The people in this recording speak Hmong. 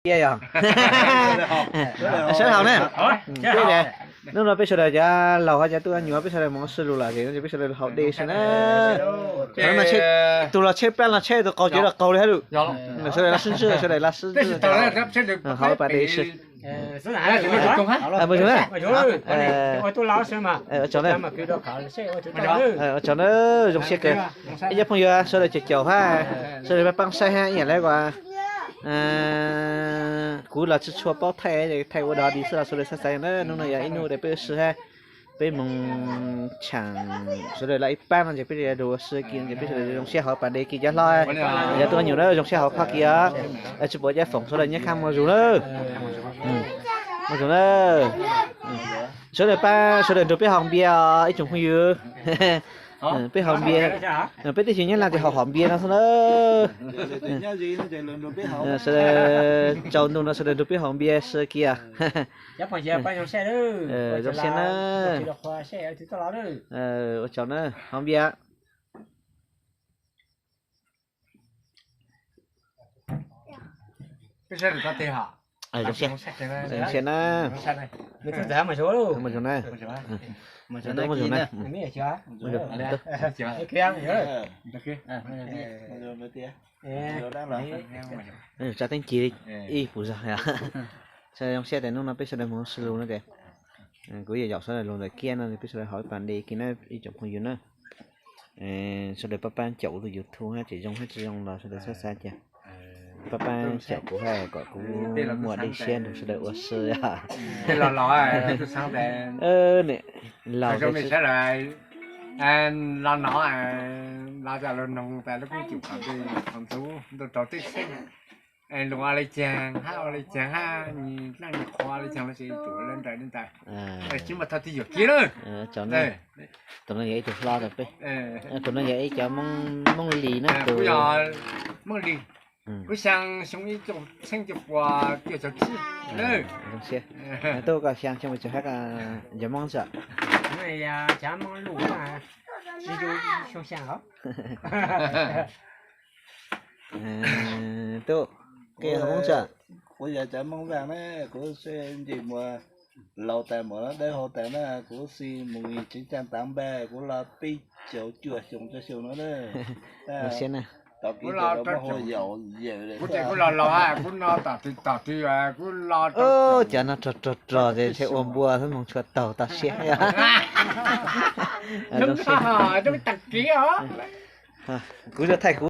Yog sawv daws haus na. Hnub no peb sawv daws cov laus hab cov tub nyuam peb sawv daws mus ua si lus lawm ces peb sawv daws haus dej xwb na. Tus los tsheb plab los tsheb, tus qaug tsev los qaug li hab lus. Sawv daws laj sib ntsib, sawv daws laj sib ntsib, haus pas dej xwb. Mus zoo na. Ua tsaug na, zoo siab kawg. Ib cov phooj ywg sawv daws caum caum hab, sawv daws pab pab saib hab ib yam li kuas kuv los tsis tshua paub thaij, thaij ua dog dig xwb los sawv daws xav xav na. Hnub no yog ib hnub uas peb ua si hab, peb moog tshaam sawv daws laj ib pab no ces peb yuav ua si kiag ces peb sawv daws zoo siab haus pas dej kiag cov hlob, cov tub nyuam na, zoo siab haus kho kiag os. Tsis pum cov foom sawv daws nyob khab muaj zug na. Muaj zug na. Sawv daws pab sawv daws nrug peb haus npias os ib tsoom phooj ywg. Peb haus npias, peb teb chaws Nyab Laj ces haus hom npias no xwb na. Sawv daws tsaus ntuj no sawv daws nrug peb haus npias si kiag. Zoo siab na. Ua tsaug na, haus npias. Zoo siab na. Mus zoo na. Mus zoo na. Tsa teeb cig ib puas zog. Zoo siab tias hnub no peb sawv daws moog si lus no ces kuv yuav yaum sawv daws lug ntawm kiab no peb sawv daws haus ib pas dej kiag na ib tsoom phooj ywg na. Sawv daws pab pab caum kuv tus YouTube hab ces zoo hab tsis zoo los sawv daws xav xav cas. Pab pab caum kuv hab kom kuv muaj dej siab nrug sawv daws ua si. Los no, los tas lug noog tas lub kub cum qhov ntxwv, qhov ntxwv ntuj rau teb xeeb, lug ua le caag hab ua le caag hab, nws dlaab nws qhov le caag los sis tsum le ntaws le ntaws, tsis muaj thaum twg yuam kev lawm. Tus no yog ib tug hlob rau peb, tus no yog ib cov Moob Lis na, tus Moob Lis. Kuv xyaa xyoo ib txheeb cuaj puas cuaj caum tsib lawm. Tub koj xyaa xyoo cuaj hab, yog Moob tsi? Tub, koj yog Moob tsi? Kuv yog cov Moob Vaaj na, kuv ntsej muag laus tas mam dawb hau tas na, kuv xi mus tseev caaj tav npa, kuv los peb caug cuaj xyoo rau xyoo no na. Kuv los laus, kuv no tom twg tom twg kuv los, cov no rog rog rog ces ntshe ua npua xwb moog tshua taug tau siab. Kuv thaij kuv